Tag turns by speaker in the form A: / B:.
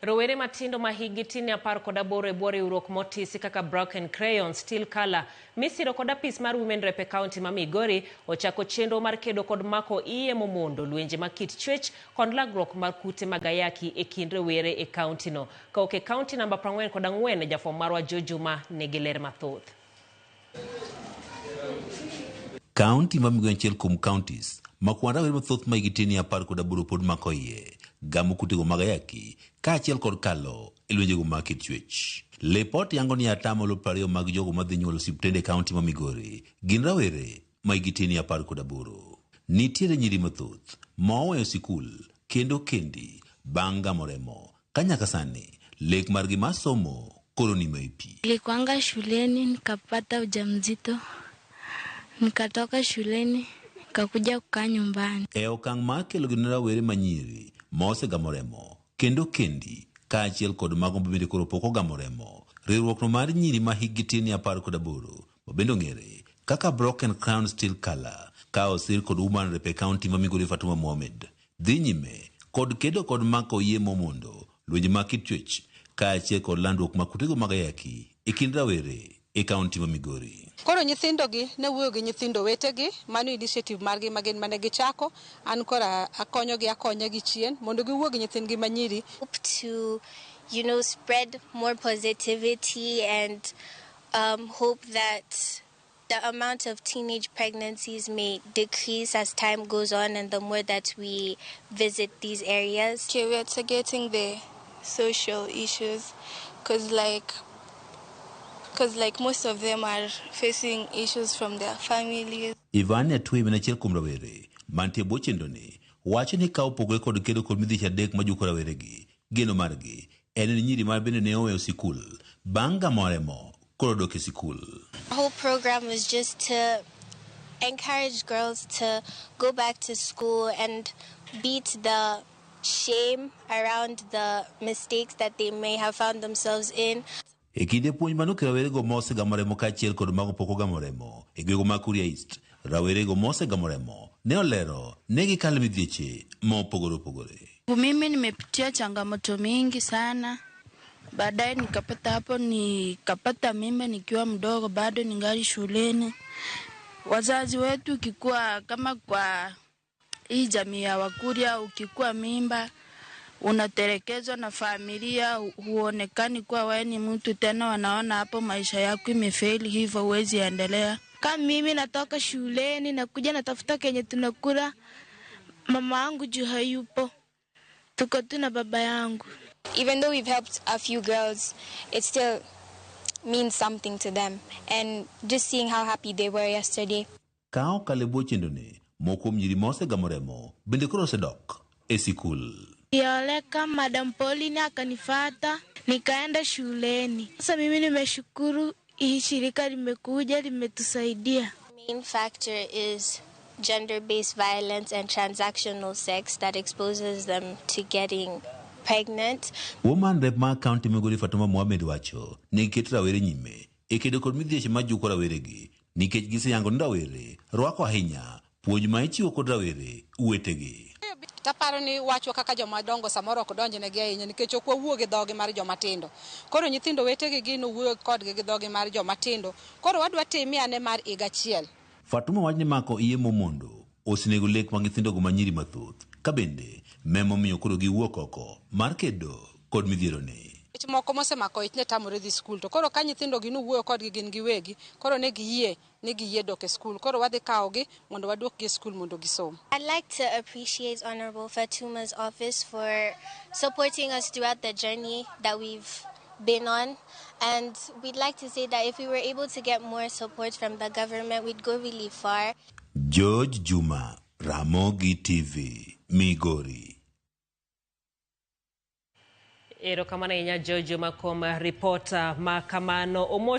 A: Rowere matindo ma hikgi tin ne 18 e bwo riwruok motisi kaka Broken Crayon Still Color misiro kod apis mar Women Rep e kaunti ma Migori ochako chenro mar kedo kod mako iye momondo, lwenje mag kit chwech kod lagruok mar kute mag ayaki e kind rowere e kaunti no. Kawuok e kaunti namba 44, jafwambo marwa Joe Juma nigi ler mathoth.
B: Kaunti ma Migori en achiel kuom counties ma kwan rawere mathoth ma hikgi tin ne 18 pod mako iye, gamo kutego mag ayaki kaachiel kod kalo e lwenjego mag kit chwech. Lipot yango ni atamalo 20 mag jogo madhi nyuol osiptende e kaunti ma Migori gin rawere ma hikgi tin ne 18. Nitiere nyiri mathoth ma oweyo sikul kendo kendi bang' gamo remo ka nyaka sani lek margi mar somo koro nimo e pi.
C: Nilikuanga shuleni nikapata ujauzito, nikatoka shuleni nikakuja kukaa nyumbani.
B: E okang' mar kelo geno ne rawere ma nyiri ma osegamo remo kendo kendi kaachiel kod mago mabende koro pok ogamo remo, riwruokno mar nyiri ma hikgi tin ne 18 ma bende ong'ere kaka Broken Crown Still Color ka osir kod Woman Rep e kaunti ma Migori Fatuma Mohamed dhi nyime kod kedo kod mako iye momondo, lwenje mag kit chwech kaachiel kod landruok mag kutego mag ayaki e kind rawere e kaunti ma Migori.
D: Koro nyithindogi ne wuoyo gi nyithindo wetegi, mano initiative margi ma gin mane gichako. An koro akonyogi akonya gi chien mondo giwuo gi nyithindgi manyiri.
E: Hope to spread more positivity and hope that the amount of teenage pregnancies may decrease as time goes on and the more that we visit these areas.
F: Okay, we are targeting the social issues because like most of them are facing issues from their families.
B: Ivan Atwei en achiel kuom rawere mantie e bwo chenroni wacho ni ka opogore kod kedo kod midhieche adek majuko raweregi, geno margi en ni nyiri ma bende ne oweyo sikul bang' gamo remo koro dok e sikul.
E: The whole program was just to encourage girls to go back to school and beat the shame around the mistakes that they may have found themselves in.
B: E kinde puonj manoke rawerego mosegamo remo kaachiel kod mago pok ogamo remo e gwenge mag Kuria East, rawerego mosegamo remo ne olero ne gikalo midhieche mopogore opogore.
C: Mimi nimepitia changamoto mingi sana. Baadaye nikapata hapo, nikapata mimba nikiwa mdogo, bado ningali shuleni. Wazazi wetu, ukikuwa kama kwa hii jamii ya Wakuria, ukikuwa mimba unatelekezwa na familia, huonekani kuwa wewe ni mtu tena, wanaona hapo maisha yako imefeli, hivyo huwezi endelea.
G: Kama mimi natoka shuleni nakuja natafuta kenye tunakula, mama yangu juu hayupo, tuko tu na baba yangu.
F: Even though we've helped a few girls, it still means something to them. And just seeing how happy they were yesterday.
B: Ka okalo e bwo chenroni, moko kuom nyiri mosegamo remo bende koro osedok e sikul.
G: Nilioleka, Madam Pauline akanifata, nikaenda shuleni. Sasa mimi nimeshukuru hii shirika limekuja limetusaidia.
E: Main factor is gender-based violence and transactional sex that exposes them to getting pregnant.
B: Woman Rep mar kaunti Migori Fatuma Mohamed wacho ni giketo rawere nyime e kedo kod midhieche majuko raweregi nikech giseyango ni rawere rwako ahinya puonj ma ichiwo kod rawere wetegi.
D: Taparo ni wachwa kaka joma dongo samoro ok donjnegi ahinya nikech ok wawuo gi dhogi mar joma tindo. Koro nyithindo wetegi gin owuoyo kodgi gi dhogi mar joma tindo. Koro wadwa time ane mar higa achiel.
B: Fatuma wacho ni mako iye momondo osenego lek mag nyithindogo ma nyiri mathoth ka bende memomiyo koro giwuok oko mar kedo kod midhieroni.
D: Nikech moko mosemako ich ne tamore dhi skul to koro ka nyithindo gi nowuoyo kodgi gin giwegi koro ne giyie ni giyie dok e skul koro wadhi kawogi mondo waduokgi e skul mondo gisom.
E: I'd like to appreciate Honorable Fatuma's office for supporting us throughout the journey that we've been on. And we'd like to say that if we were able to get more support from the government, we'd go really far.
B: George Juma, Ramogi TV, Migori.
A: Erokamano ahinya George Juma kuom ripota ma kamano. Omosh